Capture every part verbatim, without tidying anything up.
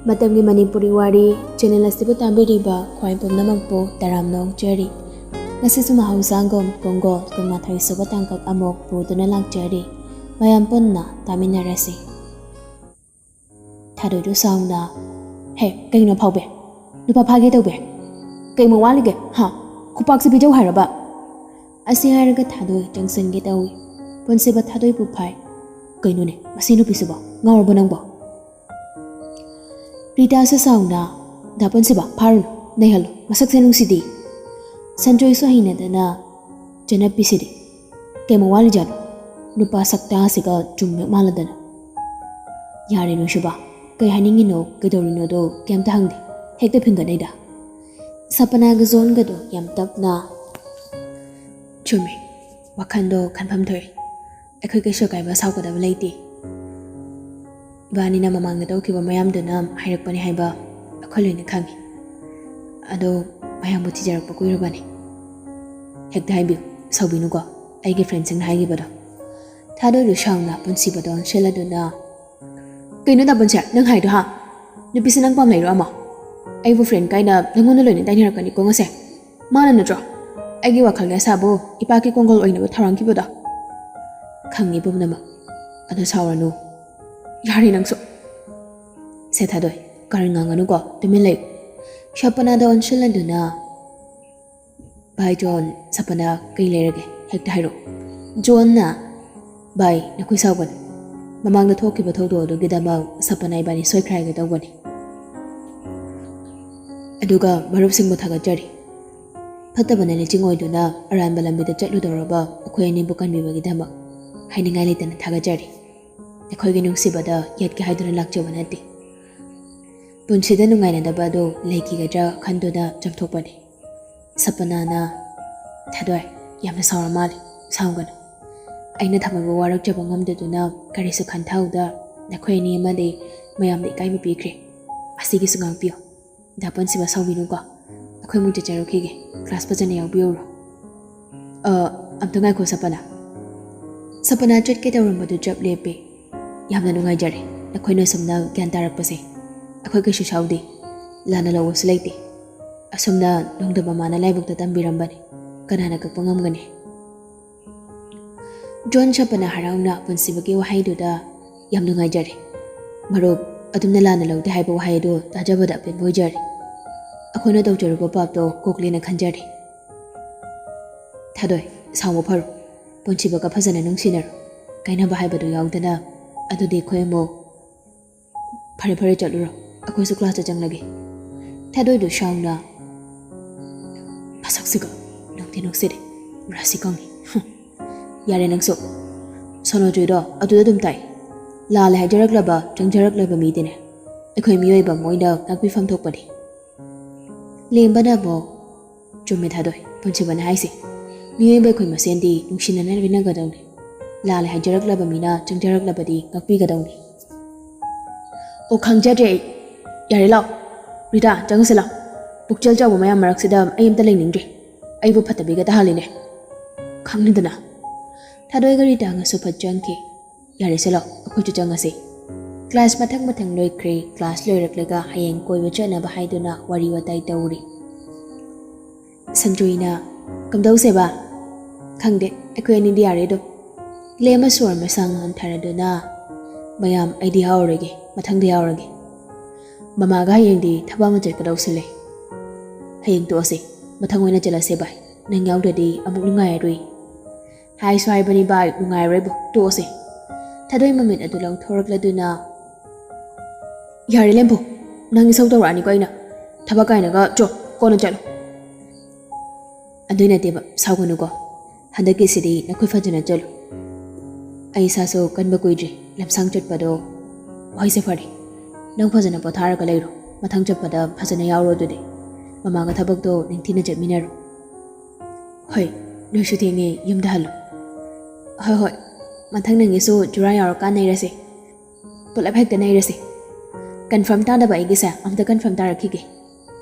ꯃꯇꯝꯒꯤ ꯃꯅꯤꯄꯨꯔꯤ ꯋꯥꯔꯤ ꯆꯦꯅꯦꯜ ꯑꯁꯤꯕꯨ ꯇꯥꯕꯤꯔꯤꯕ ꯈ꯭ꯋꯥꯏ ꯄꯨꯝꯅꯃꯛꯄꯨ ꯇꯔꯥꯝꯅ ꯑꯣꯛꯆꯔꯤ꯫ ꯉꯁꯤꯁꯨ ꯃꯍꯧꯁꯥꯒꯨꯝ ꯄꯨꯡꯒꯣꯜ ꯀꯨꯟꯃꯥꯊꯣꯏ ꯁꯨꯕ ꯇꯥꯡꯀꯛ ꯑꯃꯨꯛ ꯄꯨꯗꯨꯅ ꯂꯥꯛꯆꯔꯤ꯫ ꯃꯌꯥꯝ ꯄꯨꯟꯅ ꯇꯥꯃꯤꯟꯅꯔꯁꯤ꯫ ꯊꯥꯗꯣꯏꯗꯨ ꯁꯥꯎꯅ, "ꯍꯦ, ꯀꯩꯅꯣ ꯐꯥꯎꯕꯤ? ꯅꯨꯄꯥ ꯐꯥꯒꯦ ꯇꯧꯕꯤ? ꯀꯩꯃꯨꯛ ꯋꯥꯠꯂꯤꯒꯦ? ꯍꯥ? ꯈꯨꯄꯥꯛꯁꯤ ꯄꯤꯖꯧ ꯍꯥꯏꯔꯕ?" ꯑꯁꯤ ꯍꯥꯏꯔꯒ ꯊꯥꯗꯣꯏ ꯆꯪꯁꯤꯟꯒꯦ ꯇꯧꯏ꯫ ꯄꯨꯟꯁꯤꯕ ꯊꯥꯗꯣꯏꯕꯨ ꯐꯥꯏ꯫ "ꯀꯩꯅꯣꯅꯦ, ꯃꯁꯤ ꯅꯨꯄꯤꯁꯤꯕꯣ? ꯉꯥꯎꯔꯕꯣ ꯅꯪꯕꯣ?" ꯔꯤꯇꯥꯁꯨ ꯁꯥꯎꯅ, "ꯗꯥ ꯄꯨꯟꯁꯤꯕ, ꯐꯥꯔꯨꯅꯨ, ꯅꯩꯍꯜꯂꯨ, ꯃꯁꯛꯁꯦ ꯅꯨꯡꯁꯤꯗꯦ꯫" ꯁꯟꯖꯣꯏꯁꯨ ꯍꯩꯅꯗꯅ, "ꯆꯅꯞꯄꯤꯁꯤꯗꯤ ꯀꯩꯃꯨꯛ ꯋꯥꯠꯂꯤꯖꯥꯠꯅꯣ? ꯅꯨꯄꯥ ꯁꯛꯇꯥꯁꯤꯒ ꯆꯨꯝꯃꯦ ꯃꯥꯜꯂꯗꯅ꯫" "ꯌꯥꯔꯦ ꯅꯨꯡꯁꯤꯕ, ꯀꯩ ꯍꯥꯏꯅꯤꯡꯉꯤꯅꯣ, ꯀꯩꯗꯧꯔꯤꯅꯣꯗꯣ ꯀꯩꯝꯇ ꯍꯪꯗꯦ, ꯍꯦꯛꯇ ꯐꯤꯡꯒꯠꯅꯩꯗ꯫" ꯁꯄꯅꯥꯒ ꯖꯣꯟꯒꯗꯣ ꯌꯥꯝ ꯇꯞꯅ, "ꯆꯨꯝꯃꯦ, ꯋꯥꯈꯜꯗꯣ ꯈꯟꯐꯝ ꯊꯣꯛꯑꯦ꯫ ꯑꯩꯈꯣꯏ ꯀꯩꯁꯨ ꯑꯀꯥꯏꯕ ꯁꯥꯎꯒꯗꯕ ꯂꯩꯇꯦ꯫ ꯏꯕꯥꯅꯤꯅ ꯃꯃꯥꯡꯗ ꯇꯧꯈꯤꯕ ꯃꯌꯥꯝꯗꯨꯅ ꯍꯥꯏꯔꯛꯄꯅꯤ ꯍꯥꯏꯕ ꯑꯩꯈꯣꯏ ꯂꯣꯏꯅ ꯈꯪꯉꯤ꯫ ꯑꯗꯣ ꯃꯌꯥꯝꯕꯨ ꯊꯤꯖꯔꯛꯄ ꯀꯨꯏꯔꯕꯅꯤ꯫ ꯍꯦꯛꯇ ꯍꯥꯏꯕꯤꯌꯨ, ꯁꯥꯎꯕꯤꯅꯨꯀꯣ, ꯑꯩꯒꯤ ꯐ꯭ꯔꯦꯟꯁꯤꯡꯅ ꯍꯥꯏꯈꯤꯕꯗꯣ꯫" ꯊꯥꯗꯣꯏꯗꯨ ꯁꯥꯎꯅ ꯄꯨꯟꯁꯤꯕꯗ ꯑꯣꯟꯁꯤꯜꯂꯗꯨꯅ, "ꯀꯩꯅꯣ ꯗꯥ ꯄꯨꯟꯁꯤ, ꯅꯪ ꯍꯥꯏꯗꯣ ꯍꯥ? ꯅꯨꯄꯤꯁꯦ ꯅꯪ ꯄꯥꯝ ꯂꯩꯔꯣ ꯑꯃ? ꯑꯩꯕꯨ ꯐ꯭ꯔꯦꯟ ꯀꯥꯏꯅ ꯅꯪꯉꯣꯟꯗ ꯂꯣꯏꯅ ꯇꯥꯏꯅꯔꯛꯀꯅꯤꯀꯣ ꯉꯁꯤ꯫ ꯃꯥꯅ ꯅꯠꯇ꯭ꯔꯣ ꯑꯩꯒꯤ ꯋꯥꯈꯜꯒꯤ ꯑꯁꯥꯕꯨ ꯏꯄꯥꯛꯀꯤ ꯀꯣꯡꯒꯣꯜ ꯑꯣꯏꯅꯕ ꯊꯧꯔꯥꯡꯈꯤꯕꯗꯣ?" "ꯈꯪꯉꯤ ꯄꯨꯝꯅꯃꯛ꯫ ꯑꯗꯣ ꯁꯥꯎꯔꯅꯨ꯫ ꯌꯥꯔꯦ ꯅꯪꯁꯨ꯫" "ꯁꯦ ꯊꯥꯗꯣꯏ, ꯀꯥꯔꯟ ꯉꯥꯡꯒꯅꯨꯀꯣ, ꯇꯨꯃꯤꯟ ꯂꯩꯌꯨ꯫" ꯁꯄꯅꯥꯗ ꯑꯣꯟꯁꯤꯜꯂꯗꯨꯅ, "ꯚꯥꯏ ꯖꯣꯟ, ꯁꯄꯅꯥ, ꯀꯩ ꯂꯩꯔꯒꯦ? ꯍꯦꯛꯇ ꯍꯥꯏꯔꯛꯑꯣ꯫" ꯖꯣꯟꯅ, "ꯚꯥꯏ, ꯅꯈꯣꯏ ꯁꯥꯎꯒꯅꯨ꯫ ꯃꯃꯥꯡꯗ ꯊꯣꯛꯈꯤꯕ ꯊꯧꯗꯣꯛ ꯑꯗꯨꯒꯤꯗꯃꯛ ꯁꯄꯅꯥ ꯏꯕꯥꯅꯤ ꯁꯣꯏꯈ꯭ꯔꯦ ꯍꯥꯏꯒꯦ ꯇꯧꯕꯅꯤ꯫ ꯑꯗꯨꯒ ꯃꯔꯨꯞꯁꯤꯡꯕꯨ ꯊꯥꯒꯠꯆꯔꯤ꯫ ꯐꯠꯇꯕꯅ ꯂꯤꯆꯤꯡ ꯑꯣꯏꯗꯨꯅ ꯑꯔꯥꯟꯕ ꯂꯝꯕꯤꯗ ꯆꯠꯂꯨꯗꯧꯔꯕ ꯑꯩꯈꯣꯏ ꯑꯅꯤꯕꯨ ꯀꯟꯕꯤꯕꯒꯤꯗꯃꯛ ꯍꯥꯏꯅꯤꯡꯉꯥꯏ ꯂꯩꯇꯅ ꯊꯥꯒꯠꯆꯔꯤ꯫ ꯅꯈꯣꯏꯒꯤ ꯅꯨꯡꯁꯤꯕꯗ ꯌꯦꯠꯀꯦ ꯍꯥꯏꯗꯨꯅ ꯂꯥꯛꯆꯕ ꯅꯠꯇꯦ꯫" ꯄꯨꯟꯁꯤꯗ ꯅꯨꯡꯉꯥꯏꯅꯗꯕ ꯑꯗꯨ ꯂꯩꯈꯤꯒꯗ꯭ꯔꯥ ꯈꯟꯗꯨꯅ ꯆꯪꯊꯣꯛꯄꯅꯤ꯫ ꯁꯄꯅꯥꯅ, "ꯊꯥꯗꯣꯏ, ꯌꯥꯝꯅ ꯁꯥꯎꯔ ꯃꯥꯜꯂꯦ꯫ ꯁꯥꯎꯒꯅꯨ꯫ ꯑꯩꯅ ꯊꯃꯣꯏꯕꯨ ꯋꯥꯔꯛꯆꯕ ꯉꯝꯗꯗꯨꯅ ꯀꯔꯤꯁꯨ ꯈꯟꯊꯍꯧꯗ ꯅꯈꯣꯏ ꯑꯅꯤ ꯑꯃꯗꯤ ꯃꯌꯥꯝꯗ ꯏꯀꯥꯏꯕ ꯄꯤꯈ꯭ꯔꯦ꯫ ꯑꯁꯤꯒꯤꯁꯨ ꯉꯥꯛꯄꯤꯌꯨ꯫ ꯗꯥ ꯄꯨꯟꯁꯤꯕ, ꯁꯥꯎꯕꯤꯅꯨꯀꯣ꯫ ꯑꯩꯈꯣꯏ ꯑꯃꯨꯛ ꯆꯠꯆꯔꯨꯈꯤꯒꯦ꯫ ꯀ꯭ꯂꯥꯁ ꯐꯖꯅ ꯌꯥꯎꯕꯤꯔꯨꯔꯣ꯫" "ꯑ, ꯑꯝꯇ ꯉꯥꯏꯈꯣ ꯁꯄꯅꯥ꯫" ꯁꯄꯅꯥ ꯆꯠꯀꯦ ꯇꯧꯔꯝꯕꯗꯨ ꯆꯞ ꯂꯦꯞꯄꯦ꯫ "ꯌꯥꯝꯅ ꯅꯨꯡꯉꯥꯏꯖꯔꯦ ꯅꯈꯣꯏꯅ ꯑꯁꯨꯝꯅ ꯒ꯭ꯌꯥꯟ ꯇꯥꯔꯛꯄꯁꯦ꯫ ꯑꯩꯈꯣꯏ ꯀꯩꯁꯨ ꯁꯥꯎꯗꯦ, ꯂꯥꯟꯅ ꯂꯧꯕꯁꯨ ꯂꯩꯇꯦ꯫ ꯑꯁꯨꯝꯅ ꯅꯣꯡꯗꯝꯕ ꯃꯥꯅ ꯂꯥꯏꯕꯛꯇ ꯇꯝꯕꯤꯔꯝꯕꯅꯤ, ꯀꯅꯥꯅ ꯀꯛꯄ ꯉꯝꯒꯅꯤ? ꯖꯣꯟ ꯁꯞꯄꯅ ꯍꯔꯥꯎꯅ ꯄꯨꯟꯁꯤꯕꯒꯤ ꯋꯥꯍꯩꯗꯨꯗ ꯌꯥꯝ ꯅꯨꯡꯉꯥꯏꯖꯔꯦ꯫ ꯃꯔꯨꯞ, ꯑꯗꯨꯝꯅ ꯂꯥꯟꯅ ꯂꯧꯗꯦ ꯍꯥꯏꯕ ꯋꯥꯍꯩ ꯑꯗꯨ ꯇꯥꯖꯕꯗ ꯑꯄꯦꯟꯕ ꯑꯣꯏꯖꯔꯦ꯫ ꯑꯩꯈꯣꯏꯅ ꯇꯧꯖꯔꯨꯕ ꯄꯥꯞꯇꯣ ꯀꯣꯛꯂꯦꯅ ꯈꯟꯖꯔꯦ꯫ ꯊꯥꯗꯣꯏ, ꯁꯥꯎꯕ ꯐꯔꯣ꯫ ꯄꯨꯟꯁꯤꯕꯒ ꯐꯖꯅ ꯅꯨꯡꯁꯤꯅꯔꯣ꯫ ꯀꯥꯏꯅꯕ ꯍꯥꯏꯕꯗꯨ ꯌꯥꯎꯗꯅ꯫ ꯑꯗꯨꯗꯤ ꯑꯩꯈꯣꯏ ꯑꯃꯨꯛ꯫ ꯐꯔꯦ, ꯐꯔꯦ, ꯆꯠꯂꯨꯔꯣ꯫ ꯑꯩꯈꯣꯏꯁꯨ ꯀ꯭ꯂꯥꯁꯇ ꯆꯪꯂꯒꯦ꯫ ꯊꯥꯗꯣꯏꯗꯨ ꯁꯥꯎꯅ꯫ ꯃꯁꯛꯁꯤꯒ ꯅꯨꯡꯗꯤ ꯅꯨꯡꯁꯤꯔꯦ꯫ ꯔꯥꯁꯤ ꯈꯪꯉꯤ꯫ ꯍꯨꯝ꯫ ꯌꯥꯔꯦ ꯅꯪꯁꯨ꯫ ꯁꯣꯅꯣꯖꯨꯏꯗꯣ ꯑꯗꯨꯗ ꯑꯗꯨꯝ ꯇꯥꯏ꯫ ꯂꯥꯜꯂꯦ ꯍꯥꯏꯖꯔꯛꯂꯕ, ꯆꯪꯖꯔꯛꯂꯕ ꯃꯤꯗꯤꯅꯦ꯫ ꯑꯩꯈꯣꯏ ꯃꯤꯑꯣꯏꯕ ꯃꯣꯏꯅ ꯉꯥꯛꯄꯤꯐꯝ ꯊꯣꯛꯄꯅꯤ꯫ ꯂꯦꯝꯕꯅ ꯑꯃꯨꯛ꯫ ꯆꯨꯝꯃꯦ ꯊꯥꯗꯣꯏ, ꯄꯨꯟꯁꯤꯕꯅ ꯍꯥꯏꯁꯦ꯫ ꯃꯤꯑꯣꯏꯕ ꯑꯩꯈꯣꯏ ꯃꯁꯦꯟꯗꯤ ꯅꯨꯡꯁꯤꯅꯅ ꯂꯣꯏꯅꯒꯗꯧꯅꯤ꯫ ꯂꯥꯜꯂꯦ ꯍꯥꯏꯖꯔꯛꯂꯕ ꯃꯤꯅ ꯆꯪꯖꯔꯛꯂꯕꯗꯤ ꯉꯥꯛꯄꯤꯒꯗꯧꯅꯤ꯫ ꯑꯣ, ꯈꯪꯖꯗ꯭ꯔꯦ ꯑꯩ꯫ ꯌꯥꯔꯦ, ꯂꯥꯛꯑꯣ꯫ ꯔꯤꯇꯥ, ꯆꯪꯉꯁꯤ ꯂꯥꯛꯑꯣ꯫ ꯄꯨꯛꯆꯦꯜ ꯆꯥꯎꯕ ꯃꯌꯥꯝ ꯃꯔꯛꯁꯤꯗ ꯑꯩ ꯑꯝꯇ ꯂꯩꯅꯤꯡꯗ꯭ꯔꯦ꯫ ꯑꯩꯕꯨ ꯐꯠꯇꯕꯤꯒ ꯇꯥꯍꯜꯂꯤꯅꯦ꯫ ꯈꯪꯂꯦꯗꯅ꯫ ꯊꯥꯗꯣꯏꯒ ꯔꯤꯇꯥꯒꯁꯨ ꯐꯠ ꯆꯪꯈꯤ꯫ ꯌꯥꯔꯦꯁꯦ, ꯂꯥꯛꯑꯣ, ꯑꯩꯈꯣꯏꯁꯨ ꯆꯪꯉꯁꯤ꯫ ꯀ꯭ꯂꯥꯁ ꯃꯊꯪ ꯃꯊꯪ ꯂꯣꯏꯈ꯭ꯔꯦ꯫ ꯀ꯭ꯂꯥꯁ ꯂꯣꯏꯔꯛꯂꯒ ꯍꯌꯦꯡ ꯀꯣꯏꯕ ꯆꯠꯅꯕ ꯍꯥꯏꯗꯨꯅ ꯋꯥꯔꯤ ꯋꯥꯇꯥꯏ ꯇꯧꯔꯤ꯫ ꯁꯟꯖꯣꯏꯅ, "ꯀꯝꯗꯧꯁꯦꯕ?" "ꯈꯪꯗꯦ, ꯑꯩꯈꯣꯏ ꯑꯅꯤꯗꯤ ꯌꯥꯔꯦ ꯑꯗꯨꯝ꯫" ꯂꯦꯝꯃ ꯁꯣꯔ ꯃꯁꯥꯡ ꯍꯟꯊꯔꯗꯨꯅ, "ꯃꯌꯥꯝ, ꯑꯩꯗꯤ ꯌꯥꯎꯔꯔꯣꯏꯒꯦ, ꯃꯊꯪꯗ ꯌꯥꯎꯔꯒꯦ꯫ ꯃꯃꯥꯒ ꯍꯌꯦꯡꯗꯤ ꯊꯕꯛ ꯑꯃ ꯆꯠꯀꯗꯧꯁꯨ ꯂꯩ꯫ ꯍꯌꯦꯡ ꯇꯣꯛꯑꯁꯦ, ꯃꯊꯪ ꯑꯣꯏꯅ ꯆꯠꯂꯁꯦ ꯚꯥꯏ꯫ ꯅꯪ ꯌꯥꯎꯗ꯭ꯔꯗꯤ ꯑꯃꯨꯛ ꯅꯨꯡꯉꯥꯏꯔꯔꯣꯏ꯫" "ꯍꯥꯏꯁꯨ ꯍꯥꯏꯕꯅꯤ ꯚꯥꯏ, ꯅꯨꯡꯉꯥꯏꯔꯔꯣꯏꯕꯨ, ꯇꯣꯛꯑꯁꯦ꯫" ꯊꯥꯗꯣꯏ ꯃꯃꯤꯠ ꯑꯗꯨ ꯂꯧꯊꯣꯔꯛꯂꯗꯨꯅ, "ꯌꯥꯔꯦ ꯂꯦꯝꯐꯨ, ꯅꯪ ꯏꯁꯧ ꯇꯧꯔꯛꯑꯅꯤꯀꯣ ꯑꯩꯅ꯫ ꯊꯕꯛ ꯀꯥꯏꯅꯒ, ꯆꯣ, ꯀꯣꯟꯅ ꯆꯠꯂꯣ꯫" "ꯑꯗꯨꯏ ꯅꯠꯇꯦꯕ, ꯁꯥꯎꯒꯅꯨꯀꯣ꯫ ꯍꯟꯗꯛꯀꯤꯁꯤꯗꯤ ꯅꯈꯣꯏ ꯐꯖꯅ ꯆꯠꯂꯨ꯫ ꯑꯩ ꯏꯁꯥꯁꯨ ꯀꯟꯕ ꯀꯨꯏꯗ꯭ꯔꯤ, ꯂꯝꯁꯥꯡ ꯆꯠꯄꯗꯣ꯫ ꯍꯣꯏꯁꯦ, ꯐꯔꯦ꯫ ꯅꯪ ꯐꯖꯅ ꯄꯣꯊꯥꯔꯒ ꯂꯩꯔꯣ꯫ ꯃꯊꯪ ꯆꯠꯄꯗ ꯐꯖꯅ ꯌꯥꯎꯔꯣ ꯑꯗꯨꯗꯤ꯫ ꯃꯃꯥꯒ ꯊꯕꯛꯇꯣ ꯅꯤꯡꯊꯤꯅ ꯆꯠꯃꯤꯟꯅꯔꯣ꯫ ꯍꯣꯏ, ꯅꯣꯏꯁꯨ ꯊꯦꯡꯉꯦ, ꯌꯨꯝꯗ ꯍꯜꯂꯣ꯫" "ꯍꯣꯏ, ꯍꯣꯏ꯫ ꯃꯊꯪ ꯅꯪꯒꯤꯁꯨ ꯖꯨꯔꯥ ꯌꯥꯎꯔꯀꯥꯟ ꯅꯩꯔꯁꯦ꯫ ꯄꯨꯂꯞ ꯍꯦꯛꯇ ꯅꯩꯔꯁꯦ꯫ ꯀꯟꯐꯥꯔꯝ ꯇꯥꯗꯕ ꯑꯩꯒꯤꯁꯦ, ꯑꯝꯇ ꯀꯟꯐꯥꯔꯝ ꯇꯥꯔꯛꯈꯤꯒꯦ꯫"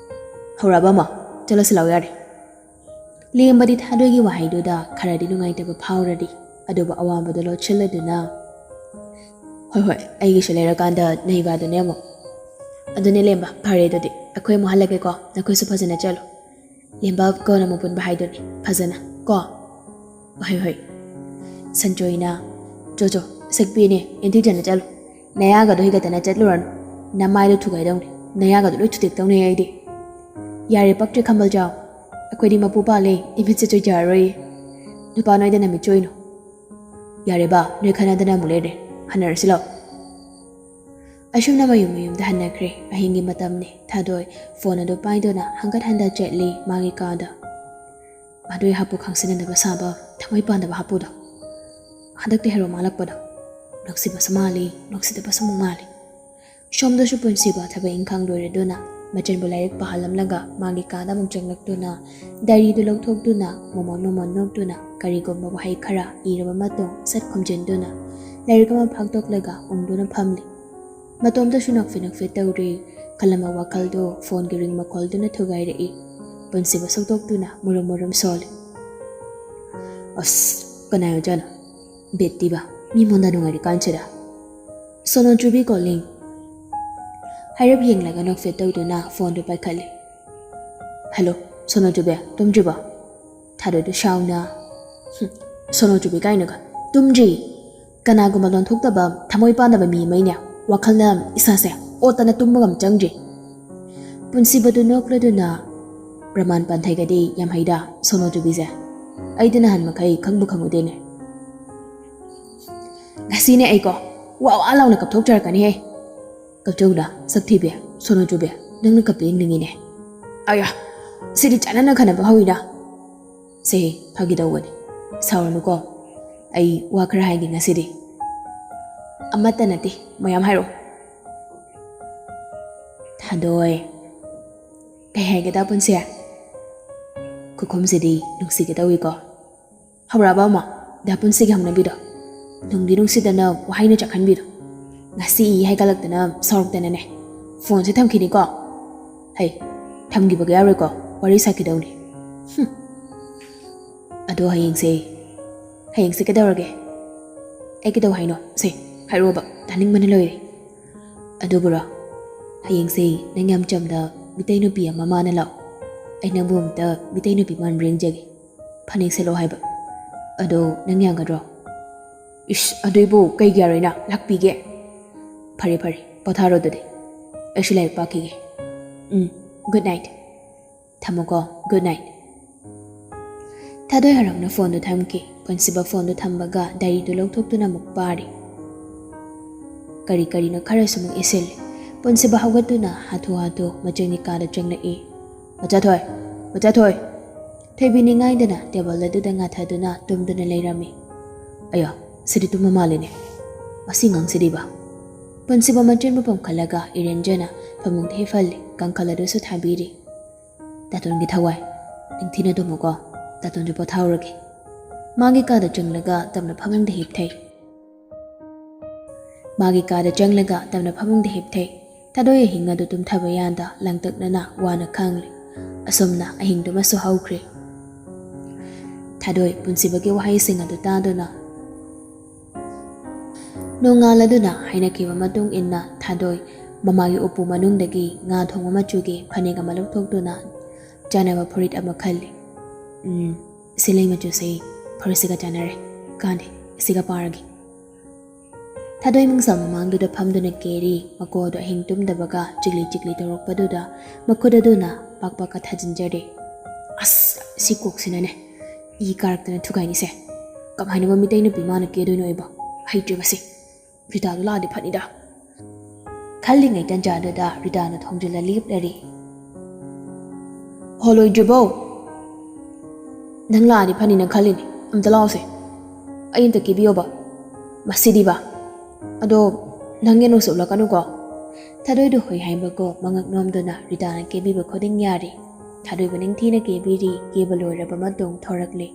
"ꯍꯧꯔꯛꯑꯕ ꯑꯃ? ꯆꯠꯂꯁꯤ ꯂꯥꯛꯑꯣ ꯌꯥꯔꯦ꯫" ꯂꯦꯝꯕꯗꯤ ꯊꯥꯗꯣꯏꯒꯤ ꯋꯥꯍꯩꯗꯨꯗ ꯈꯔꯗꯤ ꯅꯨꯡꯉꯥꯏꯇꯕ ꯐꯥꯎꯔꯔꯤ, ꯑꯗꯨꯕꯨ ꯑꯋꯥꯕꯗꯨ ꯂꯣꯠꯁꯤꯜꯂꯗꯨꯅ, "ꯍꯣꯏ, ꯍꯣꯏ, ꯑꯩꯒꯤꯁꯨ ꯂꯩꯔꯀꯥꯟꯗ ꯅꯩꯕ ꯑꯗꯨꯅꯦ ꯑꯃꯨꯛ꯫" ꯑꯗꯨꯅꯦ ꯂꯦꯝꯕ, ꯐꯔꯦ ꯑꯗꯨꯗꯤ ꯑꯩꯈꯣꯏ ꯑꯃꯨꯛ ꯍꯜꯂꯒꯦꯀꯣ, ꯅꯈꯣꯏꯁꯨ ꯐꯖꯅ ꯆꯠꯂꯨ꯫ ꯂꯦꯝꯕ, ꯀꯣꯟꯅ ꯑꯃꯨꯛ ꯄꯨꯟꯕ ꯍꯥꯏꯗꯨꯅꯤ, ꯐꯖꯅ ꯀꯣ꯫ ꯍꯣꯏ ꯍꯣꯏ꯫ ꯁꯟꯆꯣꯏꯅ, "ꯆꯣ ꯆꯣ, ꯁꯛꯄꯤꯅꯦ, ꯏꯟꯊꯤꯖꯅ ꯆꯠꯂꯨ꯫ ꯅꯌꯥꯒꯗꯣ ꯍꯤꯒꯠꯇꯅ ꯆꯠꯂꯨꯔꯅꯨ꯫ ꯅꯃꯥꯏꯗꯣ ꯊꯨꯒꯥꯏꯗꯧꯅꯤ, ꯅꯌꯥꯒꯗꯣ ꯂꯣꯏ ꯊꯨꯗꯦꯛꯇꯧꯅꯤ ꯑꯩꯗꯤ꯫ ꯌꯥꯔꯦ, ꯄꯛꯇ꯭ꯔꯦ ꯈꯝꯕꯜ ꯆꯥꯎ꯫ ꯑꯩꯈꯣꯏꯗꯤ ꯃꯄꯨ ꯄꯥꯜꯂꯦ, ꯏꯃꯤꯠꯁꯦ ꯆꯣꯏꯊꯔꯔꯣꯏꯌꯦ꯫ ꯅꯨꯄꯥ ꯅꯣꯏꯗꯅ ꯃꯤꯠ ꯆꯣꯏꯅꯨ꯫ ꯌꯥꯔꯦ ꯕꯥ, ꯅꯣꯏ ꯈꯠꯅꯗꯅ ꯑꯃꯨꯛ ꯂꯩꯔꯦ, ꯍꯟꯅꯔꯁꯤ ꯂꯥꯛꯑꯣ"꯫ ꯑꯁꯨꯝꯅ ꯃꯌꯨꯝ ꯃꯌꯨꯝꯗ ꯍꯟꯅꯈ꯭ꯔꯦ꯫ ꯑꯍꯤꯡꯒꯤ ꯃꯇꯝꯅꯤ꯫ ꯊꯥꯗꯣꯏ ꯐꯣꯟ ꯑꯗꯨ ꯄꯥꯏꯗꯨꯅ ꯍꯪꯒꯠ ꯍꯟꯗ ꯆꯠꯂꯤ ꯃꯥꯒꯤ ꯀꯥꯗ꯫ ꯃꯥꯗꯣꯏ ꯍꯥꯄꯨ ꯈꯪꯁꯤꯟꯅꯗꯕ ꯁꯥꯕ, ꯊꯃꯣꯏ ꯄꯥꯟꯗꯕ ꯍꯥꯄꯨꯗꯣ꯫ ꯍꯟꯗꯛꯇꯤ ꯍꯦꯔꯣ ꯃꯥꯜꯂꯛꯄꯗꯣ꯫ ꯅꯨꯡꯁꯤꯕꯁꯨ ꯃꯥꯜꯂꯤ, ꯅꯨꯡꯁꯤꯗꯕꯁꯨ ꯑꯃꯨꯛ ꯃꯥꯜꯂꯤ꯫ ꯁꯣꯝꯗꯁꯨ ꯄꯨꯟꯁꯤꯕ ꯊꯕꯛ ꯏꯪꯈꯥꯡ ꯂꯣꯏꯔꯗꯨꯅ ꯃꯆꯟꯕꯨ ꯂꯥꯏꯔꯤꯛ ꯄꯥꯍꯜꯂꯝꯂꯒ ꯃꯥꯒꯤ ꯀꯥꯗ ꯑꯃꯨꯛ ꯆꯪꯂꯛꯇꯨꯅ ꯗꯥꯏꯔꯤꯗꯨ ꯂꯧꯊꯣꯛꯇꯨꯅ ꯃꯣꯃꯣꯟ ꯃꯣꯃꯣꯟ ꯅꯣꯛꯇꯨꯅ ꯀꯔꯤꯒꯨꯝꯕ ꯋꯥꯍꯩ ꯈꯔ ꯏꯔꯕ ꯃꯇꯨꯡ ꯁꯠ ꯈꯨꯝꯖꯤꯟꯗꯨꯅ ꯂꯥꯏꯔꯤꯛ ꯑꯃ ꯐꯥꯛꯇꯣꯛꯂꯒ ꯎꯪꯗꯨꯅ ꯐꯝꯂꯤ꯫ ꯃꯇꯣꯝꯇꯁꯨ ꯅꯣꯛꯐꯦꯠ ꯅꯣꯛꯐꯦꯠ ꯇꯧꯔꯤ꯫ ꯈꯜꯂꯝꯕ ꯋꯥꯈꯜꯗꯨ ꯐꯣꯟꯒꯤ ꯔꯤꯡ ꯃꯈꯣꯜꯗꯨꯅ ꯊꯨꯒꯥꯏꯔꯛꯏ꯫ ꯄꯨꯟꯁꯤꯕ ꯁꯧꯗꯣꯛꯇꯨꯅ ꯃꯨꯔꯨꯝ ꯃꯨꯔꯨꯝ ꯁꯣꯜꯂꯤ꯫ ꯑꯁ, ꯀꯅꯥ ꯑꯣꯏꯖꯥꯠꯅꯣ? ꯕꯦꯠꯇꯤꯕ, ꯃꯤ ꯃꯣꯟꯗ ꯅꯨꯡꯉꯥꯏꯔꯤꯀꯥꯟꯁꯤꯗ꯫ "ꯁꯣꯅꯣ ꯆꯨꯕꯤ calling"꯫ ꯍꯥꯏꯔꯞ ꯌꯦꯡꯂꯒ ꯅꯣꯛꯐꯦꯠ ꯇꯧꯗꯨꯅ ꯐꯣꯟꯗꯨ ꯄꯥꯏꯈꯠꯂꯤ꯫ "ꯍꯜꯂꯣ, ꯁꯣꯅꯣ ꯆꯨꯕꯤ, ꯇꯨꯝꯗ꯭ꯔꯤꯕꯣ?" ꯊꯥꯗꯣꯏꯗꯨ ꯁꯥꯎꯅ, "ꯍꯨꯝ, ꯁꯣꯅꯣ ꯆꯨꯕꯤ ꯀꯥꯏꯅꯒ, ꯇꯨꯝꯗ꯭ꯔꯤ꯫ ꯀꯅꯥꯒꯨꯝꯕ ꯂꯣꯟꯊꯣꯛꯇꯕ, ꯊꯃꯣꯏ ꯄꯥꯟꯗꯕ ꯃꯤ ꯑꯃꯩꯅꯦ, ꯋꯥꯈꯜꯅ ꯏꯁꯥꯁꯦ ꯑꯣꯠꯇꯅ ꯇꯨꯝꯕꯒ ꯑꯃ ꯆꯪꯗ꯭ꯔꯤ"꯫ ꯄꯨꯟꯁꯤꯕꯗꯨ ꯅꯣꯛꯂꯗꯨꯅ, "ꯄ꯭ꯔꯃꯥꯟ ꯄꯥꯟꯊꯩꯒꯗꯤ ꯌꯥꯝ ꯍꯩꯗ, ꯁꯣꯅꯣ ꯆꯨꯕꯤꯁꯦ꯫ ꯑꯩꯗꯤ ꯅꯍꯥꯟ ꯃꯈꯩ ꯈꯪꯕꯨ ꯈꯪꯉꯨꯗꯦꯅꯦ"꯫ "ꯉꯁꯤꯅꯦ ꯑꯩꯀꯣ, ꯋꯥ ꯋꯥ ꯂꯥꯎꯅ ꯀꯞꯊꯣꯛꯆꯔꯛꯀꯅꯤꯍꯦ"꯫ "ꯀꯞꯆꯧꯅ, ꯁꯛ ꯊꯤꯕꯤ, ꯁꯣꯅꯣ ꯆꯨꯕꯤ, ꯅꯪꯅ ꯀꯞꯄ ꯌꯦꯡꯅꯤꯡꯉꯤꯅꯦ"꯫ "ꯑꯌꯥ, ꯁꯤꯗꯤ ꯆꯥꯟꯅꯅ ꯈꯟꯅꯕ ꯍꯧꯏꯗ"꯫ "ꯁꯦ, ꯐꯥꯒꯤ ꯇꯧꯕꯅꯤ, ꯁꯥꯎꯔꯅꯨꯀꯣ꯫ ꯑꯩ ꯋꯥ ꯈꯔ ꯍꯥꯏꯒꯦ ꯉꯁꯤꯗꯤ"꯫ "ꯑꯃꯠꯇ ꯅꯠꯇꯦ, ꯃꯌꯥꯝ ꯍꯥꯏꯔꯛꯑꯣ"꯫ "ꯊꯥꯗꯣꯏ, ꯀꯩ ꯍꯥꯏꯒꯦ ꯗꯥ ꯄꯨꯟꯁꯤ? ꯈꯨꯈꯨꯝꯁꯤꯗꯤ ꯅꯨꯡꯁꯤꯒꯦ ꯇꯧꯏꯀꯣ"꯫ ꯍꯧꯔꯛꯑꯕ ꯑꯃ? ꯗꯥ ꯄꯨꯟꯁꯤꯒꯤ ꯍꯧꯅꯕꯤꯗꯣ꯫ ꯅꯨꯡꯗꯤ ꯅꯨꯡꯁꯤꯗꯅ ꯋꯥꯍꯩꯅ ꯆꯥꯛꯍꯟꯕꯤꯗꯣ꯫ ꯉꯁꯤ ꯏ ꯍꯥꯏꯒꯠꯂꯛꯇꯅ ꯁꯥꯎꯔꯛꯇꯅꯅꯦ꯫ ꯐꯣꯟꯁꯦ ꯊꯝꯈꯤꯅꯤꯀꯣ꯫ ꯍꯩ, ꯊꯝꯈꯤꯕꯒ ꯌꯥꯔꯣꯏꯀꯣ, ꯋꯥꯔꯤ ꯁꯥꯈꯤꯗꯧꯅꯤ꯫ ꯍꯨꯝ꯫ ꯑꯗꯣ ꯍꯌꯦꯡꯁꯦ, ꯍꯌꯦꯡꯁꯦ ꯀꯩꯗꯧꯔꯒꯦ? ꯑꯩ ꯀꯩꯗꯧ ꯍꯥꯏꯅꯣ? ꯁꯦ, ꯍꯥꯏꯔꯛꯑꯣꯕ, ꯇꯥꯅꯤꯡꯕꯅ ꯂꯣꯏꯔꯦ꯫ ꯑꯗꯨꯕꯨꯔꯣ? ꯍꯌꯦꯡꯁꯦ ꯅꯪ ꯌꯥꯝ ꯆꯝꯅ ꯃꯤꯇꯩ ꯅꯨꯄꯤ ꯑꯃ ꯃꯥꯅ ꯂꯥꯛꯑꯣ꯫ ꯑꯩ ꯅꯪꯕꯨ ꯑꯝꯇ ꯃꯤꯇꯩ ꯅꯨꯄꯤ ꯃꯥꯟꯕ꯭ꯔꯥ ꯌꯦꯡꯖꯒꯦ꯫ ꯐꯅꯦꯛ ꯁꯦꯠꯂꯣ ꯍꯥꯏꯕ꯫ ꯑꯗꯣ ꯅꯪ ꯌꯥꯒꯗ꯭ꯔꯣ? ꯏꯁ, ꯑꯗꯨꯏꯕꯨ ꯀꯩꯒꯤ ꯌꯥꯔꯣꯏꯅ? ꯂꯥꯛꯄꯤꯒꯦ꯫ ꯐꯔꯦ ꯐꯔꯦ, ꯄꯣꯊꯥꯔꯣ ꯑꯗꯨꯗꯤ꯫ ꯑꯩꯁꯨ ꯂꯥꯏꯔꯤꯛ ꯄꯥꯈꯤꯒꯦ꯫ ꯎꯝ, good night꯫ ꯊꯝꯃꯣꯀꯣ, good night꯫ ꯊꯥꯗꯣꯏ ꯍꯔꯥꯎꯅ ꯐꯣꯟꯗꯨ ꯊꯝꯈꯤ꯫ ꯄꯨꯟꯁꯤꯕ ꯐꯣꯟꯗꯨ ꯊꯝꯕꯒ ꯗꯥꯏꯔꯤꯗꯨ ꯂꯧꯊꯣꯛꯇꯨꯅ ꯑꯃꯨꯛ ꯄꯥꯔꯤ꯫ ꯀꯔꯤ ꯀꯔꯤꯅꯣ ꯈꯔꯁꯨ ꯑꯃꯨꯛ ꯏꯁꯤꯜꯂꯤ꯫ ꯄꯨꯟꯁꯤꯕ ꯍꯧꯒꯠꯇꯨꯅ ꯍꯥꯊꯨ ꯍꯥꯊꯨ ꯃꯆꯦꯒꯤ ꯀꯥꯗ ꯆꯪꯂꯛꯏ꯫ "ꯃꯆꯥꯊꯣꯏ! ꯃꯆꯥꯊꯣꯏ!" ꯊꯣꯏꯕꯤ ꯅꯤꯡꯉꯥꯏꯗꯅ ꯇꯦꯕꯜ ꯑꯗꯨꯗ ꯉꯥꯊꯗꯨꯅ ꯇꯨꯝꯗꯨꯅ ꯂꯩꯔꯝꯃꯤ꯫ "ꯑꯌꯥ, ꯁꯤꯗꯤ ꯇꯨꯝꯕ ꯃꯥꯜꯂꯤꯅꯦ꯫ ꯃꯁꯤ ꯉꯥꯡꯁꯤꯗꯤꯕ?" ꯄꯨꯟꯁꯤꯕ ꯃꯆꯤꯟꯕꯨ ꯄꯣꯝꯈꯠꯂꯒ ꯏꯔꯦꯟꯖꯅ ꯐꯃꯨꯡꯗ ꯍꯤꯞꯍꯜꯂꯤ, ꯀꯥꯡꯈꯜ ꯑꯗꯨꯁꯨ ꯊꯥꯕꯤꯔꯤ꯫ "ꯇꯥꯇꯣꯟꯒꯤ ꯊꯋꯥꯏ, ꯅꯤꯡꯊꯤꯅ ꯇꯨꯝꯃꯨꯀꯣ꯫ ꯇꯥꯇꯣꯟꯁꯨ ꯄꯣꯊꯥꯍꯧꯔꯒꯦ꯫" ꯃꯥꯒꯤ ꯀꯥꯗ ꯆꯪꯂꯒ ꯇꯞꯅ ꯐꯃꯨꯡꯗ ꯍꯤꯞꯊꯩ꯫ ꯃꯥꯒꯤ ꯀꯥꯗ ꯆꯪꯂꯒ ꯇꯞꯅ ꯐꯃꯨꯡꯗ ꯍꯤꯞꯊꯩ꯫ ꯊꯥꯗꯣꯏ ꯑꯍꯤꯡ ꯑꯗꯨ ꯇꯨꯝꯊꯕ ꯌꯥꯗ ꯂꯥꯡꯇꯛꯅꯅ ꯋꯥꯅ ꯈꯥꯡꯂꯤ꯫ ꯑꯁꯨꯝꯅ ꯑꯍꯤꯡꯗꯨꯃꯁꯨ ꯍꯧꯈ꯭ꯔꯦ꯫ ꯊꯥꯗꯣꯏ ꯄꯨꯟꯁꯤꯕꯒꯤ ꯋꯥꯍꯩꯁꯤꯡ ꯑꯗꯨ ꯇꯥꯗꯨꯅ ꯅꯣꯡꯉꯥꯜꯂꯗꯨꯅ ꯍꯥꯏꯅꯈꯤꯕ ꯃꯇꯨꯡ ꯏꯟꯅ ꯊꯥꯗꯣꯏ ꯃꯃꯥꯒꯤ ꯎꯄꯨ ꯃꯅꯨꯡꯗꯒꯤ ꯉꯥ ꯊꯣꯡꯕ ꯃꯆꯨꯒꯤ ꯐꯅꯦꯛ ꯑꯃ ꯂꯧꯊꯣꯛꯇꯨꯅ ꯆꯥꯅꯕ ꯐꯨꯔꯤꯠ ꯑꯃ ꯈꯜꯂꯤ꯫ "ꯎꯝ, ꯁꯤ ꯂꯩ ꯃꯆꯨꯁꯦ ꯐꯨꯔꯤꯠꯁꯤꯒ ꯆꯥꯅꯔꯦ꯫ ꯀꯥꯟꯗꯦ, ꯁꯤꯒ ꯄꯥꯔꯒꯦ꯫" ꯊꯥꯗꯣꯏ ꯃꯤꯡꯁꯦꯜ ꯃꯃꯥꯡꯗꯨꯗ ꯐꯝꯗꯨꯅ ꯀꯦꯔꯤ꯫ ꯃꯀꯣꯛ ꯑꯗꯨ ꯑꯍꯤꯡ ꯇꯨꯝꯗꯕꯒ ꯆꯤꯛꯂꯤ ꯆꯤꯛꯂꯤ ꯇꯧꯔꯛꯄꯗꯨꯗ ꯃꯈꯨꯠ ꯑꯗꯨꯅ ꯄꯥꯛ ꯄꯥꯛꯀ ꯊꯥꯖꯤꯟꯖꯔꯦ꯫ "ꯑꯁ, ꯁꯤ ꯀꯣꯛꯁꯤꯅꯅꯦ ꯏ ꯀꯥꯔꯛꯇꯅ ꯊꯨꯒꯥꯏꯅꯤꯁꯦ꯫ ꯀꯃꯥꯏꯅ ꯃꯤꯇꯩ ꯅꯨꯄꯤ ꯃꯥꯅ ꯀꯦꯗꯣꯏꯅꯣ ꯑꯩꯕꯣ? ꯍꯩꯇ꯭ꯔꯤꯕꯁꯦ꯫ ꯔꯤꯇꯥꯗꯨ ꯂꯥꯛꯑꯗꯤ ꯐꯅꯤꯗ꯫" ꯈꯜꯂꯤꯉꯩ ꯇꯟꯖꯥꯗꯨꯗ ꯔꯤꯇꯥꯅ ꯊꯣꯡꯖꯤꯜꯂ ꯂꯦꯞꯂꯔꯤ꯫ "ꯍꯣ, ꯂꯣꯏꯗ꯭ꯔꯤꯕꯣ? ꯅꯪ ꯂꯥꯛꯑꯗꯤ ꯐꯅꯤꯅ ꯈꯜꯂꯤꯅꯦ꯫ ꯑꯝꯇ ꯂꯥꯛꯑꯣꯁꯦ꯫ ꯑꯩ ꯑꯝꯇ ꯀꯦꯕꯤꯌꯣꯕ꯫ ꯃꯁꯤꯗꯤꯕ꯫ ꯑꯗꯣ ꯅꯪ ꯌꯦꯟ ꯅꯨꯡꯁꯤ ꯎꯠꯂꯛꯀꯅꯨꯀꯣ꯫" ꯊꯥꯗꯣꯏꯗꯨ ꯍꯣꯏ ꯍꯥꯏꯕꯒꯨꯝ ꯃꯉꯛ ꯅꯣꯝꯗꯨꯅ ꯔꯤꯇꯥꯅ ꯀꯦꯕꯤꯕ ꯈꯨꯗꯤꯡ ꯌꯥꯔꯤ꯫ ꯊꯥꯗꯣꯏꯕꯨ ꯅꯤꯡꯊꯤꯅ ꯀꯦꯕꯤꯔꯤ꯫ ꯀꯦꯕ ꯂꯣꯏꯔꯕ ꯃꯇꯨꯡ ꯊꯣꯔꯛꯂꯦ꯫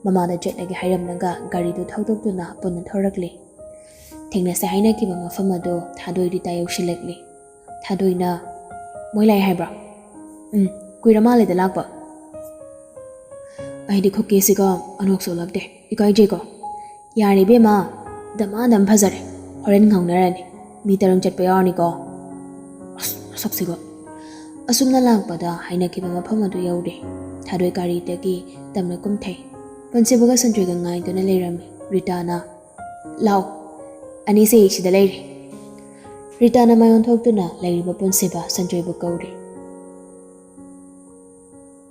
ꯃꯃꯥꯗ ꯆꯠꯂꯒꯦ ꯍꯥꯏꯔꯝꯂꯒ ꯒꯥꯔꯤꯗꯨ ꯊꯧꯗꯣꯛꯇꯨꯅ ꯄꯨꯟꯅ ꯊꯣꯔꯛꯂꯦ꯫ ꯊꯦꯡꯅꯁꯦ ꯍꯥꯏꯅꯈꯤꯕ ꯃꯐꯝ ꯑꯗꯨ ꯊꯥꯗꯣꯏ ꯔꯤꯇꯥ ꯌꯧꯁꯤꯜꯂꯛꯂꯦ꯫ ꯊꯥꯗꯣꯏꯅ, "ꯃꯣꯏ ꯂꯥꯛꯑꯦ ꯍꯥꯏꯕ꯭ꯔꯣ?" "ꯎꯝ, ꯀꯨꯏꯔ ꯃꯥꯜꯂꯦꯗ ꯂꯥꯛꯄ꯫" "ꯑꯩꯗꯤ ꯈꯨꯀꯦꯁꯤꯒ ꯑꯅꯣꯛꯁꯨ ꯎꯠꯂꯛꯇꯦ꯫ ꯏꯀꯥꯏꯖꯩꯀꯣ꯫" "ꯌꯥꯔꯦ ꯏꯕꯦꯝꯃ, ꯗꯃꯥ ꯗꯝ ꯐꯖꯔꯦ꯫ ꯍꯣꯔꯦꯟ ꯉꯥꯡꯅꯔꯅꯤ꯫ ꯃꯤ ꯇꯔꯪ ꯆꯠꯄ ꯌꯥꯎꯔꯅꯤꯀꯣ꯫" "ꯑꯁ, ꯁꯛꯁꯤꯒ꯫ ꯑꯁꯨꯝꯅ ꯂꯥꯛꯄꯗ ꯍꯥꯏꯅꯈꯤꯕ ꯃꯐꯝ ꯑꯗꯨ ꯌꯧꯔꯦ꯫ ꯊꯥꯗꯣꯏ ꯒꯥꯔꯤꯗꯒꯤ ꯇꯞꯅ ꯀꯨꯝꯊꯩ꯫ ꯄꯨꯟꯁꯤꯕꯒ ꯁꯟꯖꯣꯏꯒ ꯉꯥꯏꯗꯨꯅ ꯂꯩꯔꯝꯃꯤ꯫ ꯔꯤꯇꯥꯅ, "ꯂꯥꯎ, ꯑꯅꯤꯁꯦ ꯁꯤꯗ ꯂꯩꯔꯦ꯫" ꯔꯤꯇꯥꯅ ꯃꯥꯏ ꯑꯣꯟꯊꯣꯛꯇꯨꯅ ꯂꯩꯔꯤꯕ ꯄꯨꯟꯁꯤꯕ ꯁꯟꯖꯣꯏꯕꯨ ꯀꯧꯔꯦ꯫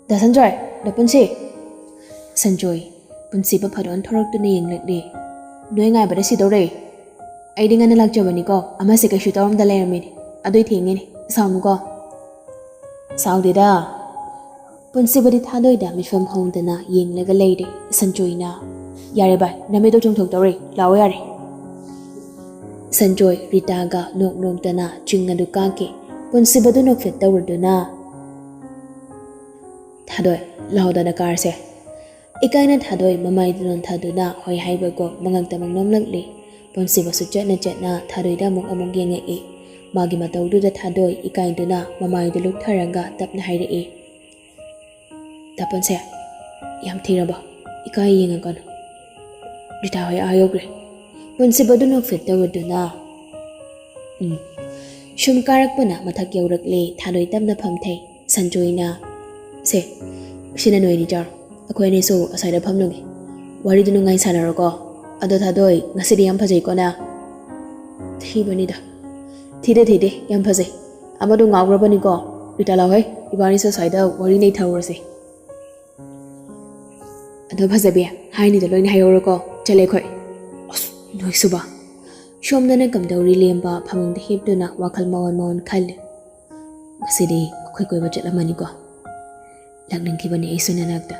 "ꯗꯥ ꯁꯟꯖꯣꯏ, ꯗꯥ ꯄꯨꯟꯁꯤ!" ꯁꯟꯖꯣꯏ, ꯄꯨꯟꯁꯤꯕ ꯐꯠ ꯑꯣꯟꯊꯣꯔꯛꯇꯨꯅ ꯌꯦꯡꯂꯛꯂꯦ꯫ "ꯅꯣꯏ ꯉꯥꯏꯕꯗ ꯁꯤꯗꯧꯔꯦ꯫ ꯑꯩꯗꯤ ꯉꯟꯅ ꯂꯥꯛꯆꯕꯅꯤꯀꯣ, ꯑꯃꯁꯦ ꯀꯩꯁꯨ ꯇꯧꯔꯝꯗ ꯂꯩꯔꯝꯃꯤꯅꯦ꯫ ꯑꯗꯨꯏ ꯊꯦꯡꯉꯤꯅꯦ, ꯁꯥꯎꯅꯨꯀꯣ꯫" "ꯁꯥꯎꯗꯦꯗ꯫" ꯄꯨꯟꯁꯤꯕꯗꯤ ꯊꯥꯗꯣꯏꯗ ꯃꯤꯠꯐꯝ ꯍꯣꯡꯗꯅ ꯌꯦꯡꯂꯒ ꯂꯩꯔꯦ꯫ ꯁꯟꯖꯣꯏꯅ, "ꯌꯥꯔꯦ ꯚꯥꯏ, ꯅꯃꯤꯠꯇꯣ ꯆꯣꯡꯊꯣꯛꯇꯧꯔꯦ, ꯂꯥꯛꯑꯣ ꯌꯥꯔꯦ꯫" ꯁꯟꯖꯣꯏ ꯔꯤꯇꯥꯒ ꯅꯣꯛ ꯅꯣꯛꯇꯅ ꯆꯤꯡ ꯑꯗꯨ ꯀꯥꯈꯤ꯫ ꯄꯨꯟꯁꯤꯕꯗꯨ ꯅꯣꯛꯐꯦꯠ ꯇꯧꯔꯗꯨꯅ, "ꯊꯥꯗꯣꯏ, ꯂꯥꯎꯗꯅ ꯀꯥꯔꯁꯦ꯫" ꯏꯀꯥꯏꯅ ꯊꯥꯗꯣꯏ ꯃꯃꯥꯏꯗꯨ ꯅꯣꯟꯊꯗꯨꯅ ꯍꯣꯏ ꯍꯥꯏꯕꯒꯨꯝ ꯃꯉꯛꯇ ꯑꯃꯨꯛ ꯅꯣꯝꯂꯛꯂꯤ꯫ ꯄꯨꯟꯁꯤꯕꯁꯨ ꯆꯠꯅ ꯆꯠꯅ ꯊꯥꯗꯣꯏꯗ ꯑꯃꯨꯛ ꯑꯃꯨꯛ ꯌꯦꯡꯉꯛꯏ꯫ ꯃꯥꯒꯤ ꯃꯇꯧꯗꯨꯗ ꯊꯥꯗꯣꯏ ꯏꯀꯥꯏꯗꯨꯅ ꯃꯃꯥꯏꯗꯨ ꯂꯨꯛꯊꯔꯒ ꯇꯞꯅ ꯍꯥꯏꯔꯛꯏ, "ꯗꯥ ꯄꯨꯟꯁꯤ, ꯌꯥꯝ ꯊꯤꯔꯕꯣ? ꯏꯀꯥꯏ ꯌꯦꯡꯉꯛꯀꯅꯨ꯫ ꯔꯤꯇꯥ ꯍꯣꯏ ꯑꯥ ꯌꯧꯈ꯭ꯔꯦ꯫" ꯄꯨꯟꯁꯤꯕꯗꯨ ꯅꯣꯛꯐꯦꯠ ꯇꯧꯔꯗꯨꯅ, "ꯎꯝ꯫" ꯁꯨꯝ ꯀꯥꯔꯛꯄꯅ ꯃꯊꯛ ꯌꯧꯔꯛꯂꯦ꯫ ꯊꯥꯗꯣꯏ ꯇꯞꯅ ꯐꯝꯊꯩ꯫ ꯁꯟꯖꯣꯏꯅ, "ꯁꯦ, ꯁꯤꯅ ꯅꯣꯏꯅꯤ ꯆꯥꯔꯣ꯫ ꯑꯩꯈꯣꯏ ꯑꯅꯤꯁꯨ ꯑꯁ꯭ꯋꯥꯏꯗ ꯐꯝꯂꯨꯒꯦ꯫ ꯋꯥꯔꯤꯗꯨ ꯅꯨꯡꯉꯥꯏ ꯁꯥꯟꯅꯔꯣꯀꯣ꯫ ꯑꯗꯣ ꯊꯥꯗꯣꯏ, ꯉꯁꯤꯗꯤ ꯌꯥꯝ ꯐꯖꯩꯀꯣ ꯅꯪ?" "ꯊꯤꯕꯅꯤꯗ꯫" "ꯊꯤꯗꯦ, ꯊꯤꯗꯦ, ꯌꯥꯝ ꯐꯖꯩ꯫ ꯑꯃꯗꯣ ꯉꯥꯎꯈ꯭ꯔꯕꯅꯤꯀꯣ꯫ ꯔꯤꯇꯥ, ꯂꯥꯎꯍꯦ, ꯏꯕꯥꯅꯤꯁꯨ ꯑꯁ꯭ꯋꯥꯏꯗ ꯋꯥꯔꯤ ꯅꯩꯊꯔꯨꯔꯁꯦ꯫ ꯑꯗꯣ ꯐꯖꯕꯤ, ꯍꯥꯏꯅꯤꯗꯣ ꯂꯣꯏꯅ ꯍꯥꯏꯍꯧꯔꯣꯀꯣ꯫ ꯆꯠꯂꯦ ꯑꯩꯈꯣꯏ꯫" "ꯑꯁ, ꯅꯣꯏꯁꯨꯕ꯫" ꯁꯣꯝꯗꯅ ꯀꯝꯗꯧꯔꯤ ꯂꯦꯝꯕ ꯐꯃꯨꯡꯗ ꯍꯤꯞꯇꯨꯅ ꯋꯥꯈꯜ ꯃꯑꯣꯟ ꯃꯑꯣꯟ ꯈꯜꯂꯤ꯫ "ꯉꯁꯤꯗꯤ ꯑꯩꯈꯣꯏ ꯀꯣꯏꯕ ꯆꯠꯂꯝꯃꯅꯤꯀꯣ꯫ ꯂꯥꯛꯅꯤꯡꯈꯤꯕꯅꯤ ꯑꯩꯁꯨ ꯅꯅꯥꯛꯇ,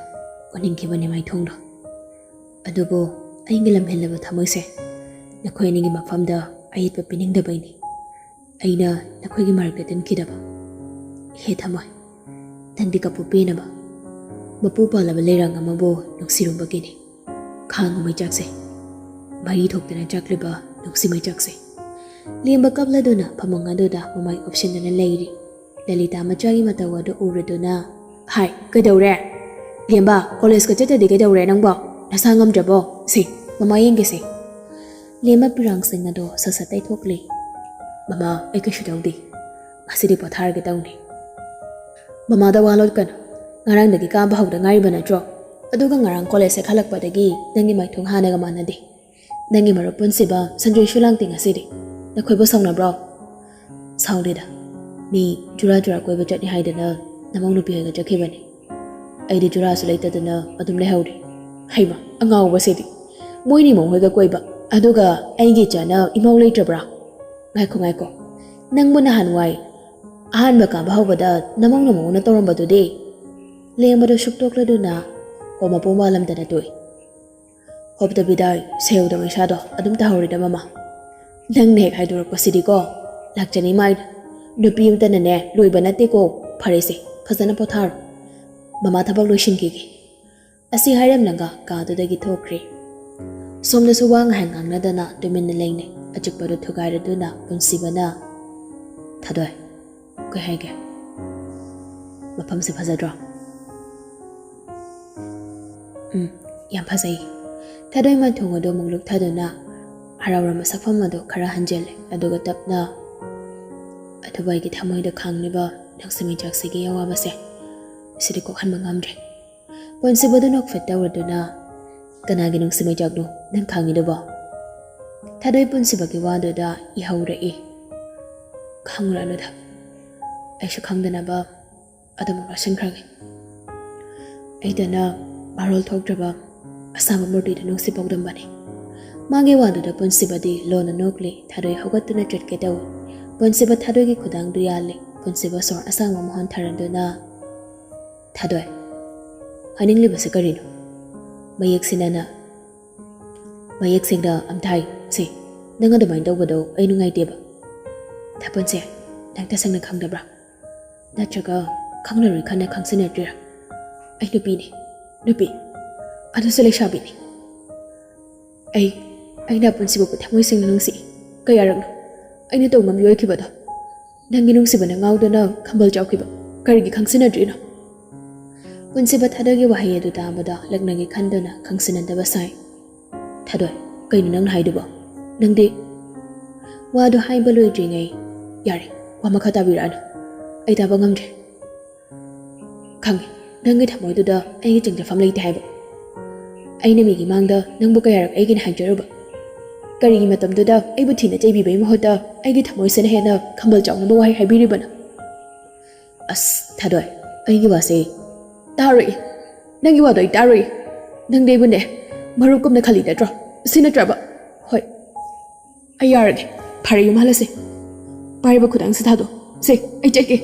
ꯎꯅꯤꯡꯈꯤꯕꯅꯤ ꯃꯥꯏꯊꯣꯡꯗꯣ꯫ ꯑꯗꯨꯕꯨ ꯑꯩꯒꯤ ꯂꯝꯍꯦꯜꯂꯕ ꯊꯃꯣꯏꯁꯦ ꯅꯈꯣꯏ ꯑꯅꯤꯒꯤ ꯃꯐꯝꯗ ꯑꯌꯦꯠꯄ ꯄꯤꯅꯤꯡꯗꯕꯩꯅꯤ꯫ ꯑꯩꯅ ꯅꯈꯣꯏꯒꯤ ꯃꯔꯛꯇ ꯇꯤꯟꯈꯤꯗꯕ꯫ ꯍꯦ ꯊꯃꯣꯏ, ꯅꯪꯗꯤ ꯀꯞꯄꯨ ꯄꯦꯟꯅꯕ꯫ ꯃꯄꯨ ꯄꯥꯜꯂꯕ ꯂꯩꯔꯥꯡ ꯑꯃꯕꯨ ꯅꯨꯡꯁꯤꯔꯨꯕꯒꯤꯅꯤ ꯈꯥꯡꯉꯨ ꯃꯩꯆꯥꯛꯁꯦ꯫ ꯃꯔꯤ ꯊꯣꯛꯇꯅ ꯆꯥꯛꯂꯤꯕ ꯅꯨꯡꯁꯤ ꯃꯩꯆꯥꯛꯁꯦ꯫" ꯂꯦꯝꯕ ꯀꯞꯂꯗꯨꯅ ꯐꯃꯨꯡ ꯑꯗꯨꯗ ꯃꯃꯥꯏ ꯑꯣꯞꯁꯤꯟꯗꯨꯅ ꯂꯩꯔꯤ꯫ ꯂꯂꯤꯇꯥ ꯃꯆꯥꯒꯤ ꯃꯇꯧ ꯑꯗꯨ ꯎꯔꯗꯨꯅ, "ꯍꯥꯏ, ꯀꯩꯗꯧꯔꯦ? ꯂꯦꯝꯕ, ꯀꯣꯂꯦꯖꯀ ꯆꯠꯇ꯭ꯔꯗꯤ ꯀꯩꯗꯧꯔꯦ ꯅꯪꯕꯣ? ꯅꯁꯥ ꯉꯝꯗ꯭ꯔꯕꯣ? ꯁꯦ, ꯃꯃꯥ ꯌꯦꯡꯒꯦꯁꯦ꯫" ꯂꯦꯝꯕ ꯄꯤꯔꯥꯡꯁꯤꯡ ꯑꯗꯨ ꯁꯠ ꯁꯠ ꯇꯩꯊꯣꯛꯂꯤ꯫ "ꯃꯃꯥ, ꯑꯩ ꯀꯩꯁꯨ ꯇꯧꯗꯦ꯫ ꯉꯁꯤꯗꯤ ꯄꯣꯊꯥꯔꯒꯦ ꯇꯧꯅꯤ꯫ ꯃꯃꯥꯗ ꯋꯥ ꯂꯣꯠꯀꯅꯨ꯫ ꯉꯔꯥꯡꯗꯒꯤ ꯀꯥꯕ ꯍꯧꯗ ꯉꯥꯏꯔꯤꯕ ꯅꯠꯇ꯭ꯔꯣ? ꯑꯗꯨꯒ ꯉꯔꯥꯡ ꯀꯣꯂꯦꯖ ꯍꯦꯛ ꯍꯜꯂꯛꯄꯗꯒꯤ ꯅꯪꯒꯤ ꯃꯥꯏꯊꯣꯡ ꯍꯥꯟꯅꯒ ꯃꯥꯟꯅꯗꯦ꯫ ꯅꯪꯒꯤ ꯃꯔꯨꯞ ꯄꯨꯟꯁꯤꯕ ꯁꯟꯖꯣꯏꯁꯨ ꯂꯥꯛꯇꯦ ꯉꯁꯤꯗꯤ꯫ ꯅꯈꯣꯏꯕꯨ ꯁꯥꯎꯅꯕ꯭ꯔꯣ? ꯁꯥꯎꯗꯦꯗ꯫ ꯃꯤ ꯖꯨꯔꯥ ꯖꯨꯔꯥ ꯀꯣꯏꯕ ꯆꯠꯅꯤ ꯍꯥꯏꯗꯅ ꯅꯃꯧ ꯅꯨꯄꯤ ꯍꯣꯏꯒ ꯆꯠꯈꯤꯕꯅꯤ꯫ ꯑꯩꯗꯤ ꯖꯨꯔꯥꯁꯨ ꯂꯩꯇꯗꯅ ꯑꯗꯨꯝ ꯂꯩꯍꯧꯔꯦ꯫ ꯍꯩꯃ, ꯑꯉꯥꯎꯕꯁꯤꯗꯤ꯫ ꯃꯣꯏꯅꯤ ꯃꯧ ꯍꯣꯏꯒ ꯀꯣꯏꯕ, ꯑꯗꯨꯒ ꯑꯩꯒꯤ ꯏꯆꯥꯅ ꯏꯃꯧ ꯂꯩꯇ꯭ꯔꯕ꯭ꯔꯥ? ꯉꯥꯏꯈꯣ, ꯉꯥꯏꯈꯣ꯫ ꯅꯪꯕꯨ ꯅꯍꯥꯟꯋꯥꯏ ꯑꯍꯥꯟꯕ ꯀꯥꯕ ꯍꯧꯕꯗ ꯅꯃꯧ ꯅꯃꯧꯅ ꯇꯧꯔꯝꯕꯗꯨꯗꯤ? ꯂꯦꯡꯕꯗꯣ ꯁꯨꯛꯇꯣꯛꯂꯗꯨꯅ ꯀꯣ ꯃꯄꯨꯝ ꯋꯥꯠꯂꯝꯗꯅ ꯇꯣꯛꯏ꯫ ꯍꯣꯞꯇꯕꯤꯗ ꯁꯦꯎꯗꯕ ꯏꯁꯥꯗꯣ ꯑꯗꯨꯝ ꯇꯧꯍꯧꯔꯤꯗ ꯃꯃꯥ꯫ ꯅꯪꯅ ꯍꯦꯛ ꯍꯥꯏꯗꯣꯔꯛꯄꯁꯤꯗꯤꯀꯣ, ꯂꯥꯛꯆꯅꯤ ꯃꯥꯏꯗ꯫ ꯅꯨꯄꯤ ꯑꯃꯇꯅꯅꯦ ꯂꯣꯏꯕ ꯅꯠꯇꯦꯀꯣ꯫ ꯐꯔꯦꯁꯦ, ꯐꯖꯅ ꯄꯣꯊꯥꯔꯣ꯫ ꯃꯃꯥ ꯊꯕꯛ ꯂꯣꯏꯁꯤꯟꯈꯤꯒꯦ꯫ ꯑꯁꯤ ꯍꯥꯏꯔꯝꯂꯒ ꯀꯥꯗꯨꯗꯒꯤ ꯊꯣꯛꯈ꯭ꯔꯦ꯫ ꯁꯣꯝꯗꯁꯨ ꯋꯥ ꯉꯥꯏꯍꯥꯛ ꯉꯥꯡꯅꯗꯅ ꯇꯨꯃꯤꯟꯅ ꯂꯩꯅꯩ꯫ ꯑꯆꯤꯛꯄꯗꯨ ꯊꯨꯒꯥꯏꯔꯗꯨꯅ ꯄꯨꯟꯁꯤꯕꯅ, "ꯊꯥꯗꯣꯏ, ꯀꯩ ꯍꯥꯏꯒꯦ? ꯃꯐꯝꯁꯦ ꯐꯖꯗ꯭ꯔꯣ?" "ꯎꯝ, ꯌꯥꯝ ꯐꯖꯩ꯫" ꯊꯥꯗꯣꯏ ꯃꯥꯏꯊꯣꯡ ꯑꯗꯨ ꯑꯃꯨꯛ ꯂꯨꯞꯊꯗꯨꯅ ꯍꯔꯥꯎꯔꯝꯕ ꯁꯛꯐꯝ ꯑꯗꯨ ꯈꯔ ꯍꯟꯖꯤꯜꯂꯦ, ꯑꯗꯨꯒ ꯇꯞꯅ, "ꯑꯗꯨꯕꯨ ꯑꯩꯒꯤ ꯊꯃꯣꯏꯗ ꯈꯥꯡꯂꯤꯕ ꯅꯨꯡꯁꯤ ꯃꯩꯆꯥꯛꯁꯤꯒꯤ ꯑꯋꯥꯕꯁꯦ, ꯁꯤꯗꯤ ꯀꯣꯛꯍꯟꯕ ꯉꯝꯗ꯭ꯔꯦ꯫" ꯄꯨꯟꯁꯤꯕꯗꯨ ꯅꯣꯛꯐꯦꯠ ꯇꯧꯔꯗꯨꯅ, "ꯀꯅꯥꯒꯤ ꯅꯨꯡꯁꯤ ꯃꯩꯆꯥꯛꯅꯣ ꯅꯪ ꯈꯥꯡꯉꯤꯗꯨꯕꯣ?" ꯊꯥꯗꯣꯏ ꯄꯨꯟꯁꯤꯕꯒꯤ ꯋꯥꯗꯨꯗ ꯏꯍꯧꯔꯛꯏ꯫ "ꯈꯪꯉꯨꯔꯅꯨꯗ, ꯑꯩꯁꯨ ꯈꯪꯗꯅꯕ ꯑꯗꯨꯃꯛ ꯂꯣꯠꯁꯤꯟꯈ꯭ꯔꯒꯦ꯫ ꯑꯩꯗꯅ ꯃꯔꯣꯜ ꯊꯣꯛꯇ꯭ꯔꯕ ꯑꯁꯥꯡꯕ ꯃꯨꯔꯇꯤꯗ ꯅꯨꯡꯁꯤ ꯄꯥꯎꯗꯝꯕꯅꯤ꯫" ꯃꯥꯒꯤ ꯋꯥꯗꯨꯗ ꯄꯨꯟꯁꯤꯕꯗꯤ ꯂꯣꯟꯅ ꯅꯣꯛꯂꯤ꯫ ꯊꯥꯗꯣꯏ ꯍꯧꯒꯠꯇꯨꯅ ꯆꯠꯀꯦ ꯇꯧꯏ꯫ ꯄꯨꯟꯁꯤꯕ ꯊꯥꯗꯣꯏꯒꯤ ꯈꯨꯗꯥꯡꯗꯨ ꯌꯥꯜꯂꯤ꯫ ꯄꯨꯟꯁꯤꯕ ꯁꯣꯔ ꯑꯁꯥꯡꯕ ꯑꯃ ꯍꯣꯟꯊꯔꯗꯨꯅ, "ꯊꯥꯗꯣꯏ, ꯍꯥꯏꯅꯤꯡꯂꯤꯕꯁꯦ ꯀꯔꯤꯅꯣ? ꯃꯌꯦꯛ ꯁꯦꯡꯅ, ꯃꯌꯦꯛ ꯁꯦꯡꯅ ꯑꯝꯇ ꯍꯥꯏꯌꯨ꯫ ꯁꯦ, ꯅꯪ ꯑꯗꯨꯃꯥꯏꯅ ꯇꯧꯕꯗꯣ ꯑꯩ ꯅꯨꯡꯉꯥꯏꯇꯦꯕ꯫" "ꯊꯥꯄꯣꯟꯁꯦ, ꯅꯪ ꯇꯁꯦꯡꯅ ꯈꯪꯗꯕ꯭ꯔꯥ? ꯅꯠꯇ꯭ꯔꯒ ꯈꯪꯂꯔꯣꯏ ꯈꯟꯅ ꯈꯪꯁꯤꯟꯅꯗ꯭ꯔꯤꯔꯥ? ꯑꯩ ꯅꯨꯄꯤꯅꯤ, ꯅꯨꯄꯤ, ꯑꯗꯨꯁꯨ ꯂꯩꯁꯥꯕꯤꯅꯤ꯫ ꯑꯩ, ꯑꯩꯅ ꯄꯨꯟꯁꯤꯕꯨ ꯊꯃꯣꯏ ꯁꯦꯡꯅ ꯅꯨꯡꯁꯤ꯫ ꯀꯌꯥꯔꯛꯅꯣ ꯑꯩꯅ ꯇꯧꯉꯝꯕꯤ ꯑꯣꯏꯈꯤꯕꯗꯣ? ꯅꯪꯒꯤ ꯅꯨꯡꯁꯤꯕꯅ ꯉꯥꯎꯗꯨꯅ ꯈꯝꯕꯜ ꯆꯥꯎꯈꯤꯕ꯫ ꯀꯔꯤꯒꯤ ꯈꯪꯁꯤꯟꯅꯗ꯭ꯔꯤꯅꯣ?" ꯄꯨꯟꯁꯤꯕ ꯊꯥꯗꯣꯏꯒꯤ ꯋꯥꯍꯩ ꯑꯗꯨ ꯇꯥꯕꯗ ꯂꯛꯅꯒꯦ ꯈꯟꯗꯨꯅ ꯈꯪꯁꯤꯟꯅꯗꯕ ꯁꯥꯏ꯫ "ꯊꯥꯗꯣꯏ, ꯀꯩꯅꯣ ꯅꯪꯅ ꯍꯥꯏꯗꯨꯕꯣ? ꯅꯪꯗꯤ..." ꯋꯥꯗꯨ ꯍꯥꯏꯕ ꯂꯣꯏꯗ꯭ꯔꯤꯉꯩ, "ꯌꯥꯔꯦ, ꯋꯥ ꯃꯈꯥ ꯇꯥꯕꯤꯔꯛꯑꯅꯨ꯫ ꯑꯩ ꯇꯥꯕ ꯉꯝꯗ꯭ꯔꯦ꯫ ꯈꯪꯉꯦ, ꯅꯪꯒꯤ ꯊꯃꯣꯏꯗꯨꯗ ꯑꯩꯒꯤ ꯆꯪꯖꯐꯝ ꯂꯩꯇꯦ ꯍꯥꯏꯕ꯫ ꯑꯩꯅ ꯃꯤꯒꯤ ꯃꯥꯡꯗ ꯅꯪꯕꯨ ꯀꯌꯥꯔꯛ ꯑꯩꯒꯤꯅꯦ ꯍꯥꯏꯖꯔꯨꯕ? ꯀꯔꯤꯒꯤ ꯃꯇꯝꯗꯨꯗ ꯑꯩꯕꯨ ꯊꯤꯅ ꯆꯩꯕꯤꯕꯒꯤ ꯃꯍꯨꯠꯇ ꯑꯩꯒꯤ ꯊꯃꯣꯏꯁꯤꯅ ꯍꯦꯟꯅ ꯈꯝꯕꯜ ꯆꯥꯎꯅꯕ ꯋꯥꯍꯩ ꯍꯥꯏꯕꯤꯔꯤꯕꯅꯣ? ꯑꯁ, ꯊꯥꯗꯣꯏ, ꯑꯩꯒꯤ ꯋꯥꯁꯦ ꯇꯥꯔꯣꯏ꯫ ꯅꯪꯒꯤ ꯋꯥꯗꯣ ꯑꯩ ꯇꯥꯔꯣꯏ꯫ ꯅꯪꯗꯤ ꯑꯩꯕꯨꯅꯦ, ꯃꯔꯨꯞꯀꯨꯝꯅ ꯈꯜꯂꯤ ꯅꯠꯇ꯭ꯔꯣ? ꯁꯤ ꯅꯠꯇ꯭ꯔꯕ? ꯍꯣꯏ, ꯑꯩ ꯌꯥꯔꯒꯦ꯫ ꯐꯔꯦ, ꯌꯨꯝ ꯍꯜꯂꯁꯦ꯫ ꯄꯥꯏꯔꯤꯕ ꯈꯨꯗꯥꯡꯁꯦ ꯊꯥꯗꯣꯛ꯫ ꯁꯦ, ꯑꯩ ꯆꯠꯀꯦ꯫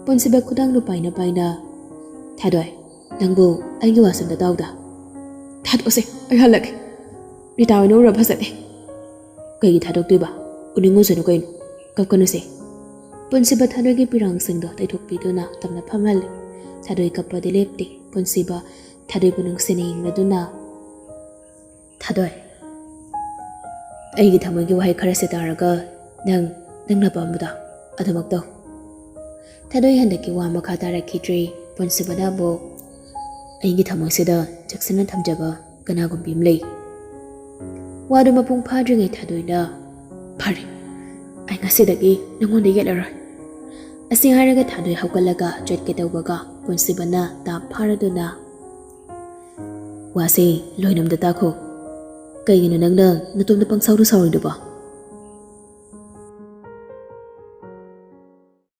ꯄꯨꯟꯁꯤꯕ ꯈꯨꯗꯥꯡꯗꯨ ꯄꯥꯏꯅ ꯄꯥꯏꯅ, ꯊꯥꯗꯣꯏ, ꯅꯪꯕꯨ ꯑꯩꯒꯤ ꯋꯥꯁꯦ ꯑꯝꯇ ꯇꯥꯎꯗ꯫ ꯊꯥꯗꯣꯛꯑꯁꯦ, ꯑꯩ ꯍꯜꯂꯒꯦ꯫ ꯔꯤꯇꯥ ꯍꯣꯏꯅ ꯎꯔ ꯐꯖꯗꯦ꯫ ꯀꯩꯒꯤ ꯊꯥꯗꯣꯛꯇꯣꯏꯕ? ꯎꯅꯤꯡꯉꯨꯁꯅꯨ ꯀꯩꯅꯣ꯫ ꯀꯞꯀꯅꯨꯁꯦ꯫ ꯄꯨꯟꯁꯤꯕ ꯊꯥꯗꯣꯏꯒꯤ ꯄꯤꯔꯥꯡꯁꯤꯡꯗꯣ ꯇꯩꯊꯣꯛꯄꯤꯗꯨꯅ ꯇꯞꯅ ꯐꯝꯍꯜꯂꯦ꯫ ꯊꯥꯗꯣꯏ ꯀꯞꯄꯗꯤ ꯂꯦꯞꯇꯦ꯫ ꯄꯨꯟꯁꯤꯕ ꯊꯥꯗꯣꯏꯕꯨ ꯅꯨꯡꯁꯤꯅ ꯌꯦꯡꯂꯗꯨꯅ, ꯊꯥꯗꯣꯏ, ꯑꯩꯒꯤ ꯊꯃꯣꯏꯒꯤ ꯋꯥꯍꯩ ꯈꯔꯁꯦ ꯇꯥꯔꯒ ꯅꯪ, ꯅꯪꯅ ꯑꯄꯥꯝꯕꯗꯣ ꯑꯗꯨꯃꯛ ꯇꯧ꯫ ꯊꯥꯗꯣꯏ ꯍꯟꯗꯛꯀꯤ ꯋꯥ ꯃꯈꯥ ꯇꯥꯔꯛꯈꯤꯗ꯭ꯔꯦ꯫ ꯄꯨꯟꯁꯤꯕꯅ ꯑꯃꯨꯛ, ꯑꯩꯒꯤ ꯊꯃꯣꯏꯁꯤꯗ ꯆꯦꯛꯁꯤꯟꯅ ꯊꯝꯖꯕ ꯀꯅꯥꯒꯨꯝꯕꯤ ꯑꯃ ꯂꯩ꯫ ꯋꯥꯗꯨ ꯃꯄꯨꯡ ꯐꯥꯗ꯭ꯔꯤꯉꯩ ꯊꯥꯗꯣꯏꯅ, ꯐꯔꯦ, ꯑꯩ ꯉꯁꯤꯗꯒꯤ ꯅꯪꯉꯣꯟꯗ ꯌꯦꯠꯂꯔꯣꯏ꯫ ꯑꯁꯤ ꯍꯥꯏꯔꯒ ꯊꯥꯗꯣꯏ ꯍꯧꯒꯠꯂꯒ ꯆꯠꯀꯦ ꯇꯧꯕꯒ ꯄꯨꯟꯁꯤꯕꯅ ꯇꯥꯞ ꯐꯥꯔꯗꯨꯅ, ꯋꯥꯁꯦ ꯂꯣꯏꯅ ꯑꯝꯇ ꯇꯥꯈꯣ꯫ ꯀꯩꯒꯤꯅꯣ ꯅꯪꯅ ꯅꯇꯣꯝꯇ ꯄꯪꯁꯥꯎꯗ ꯁꯥꯎꯔꯤꯗꯨꯕꯣ?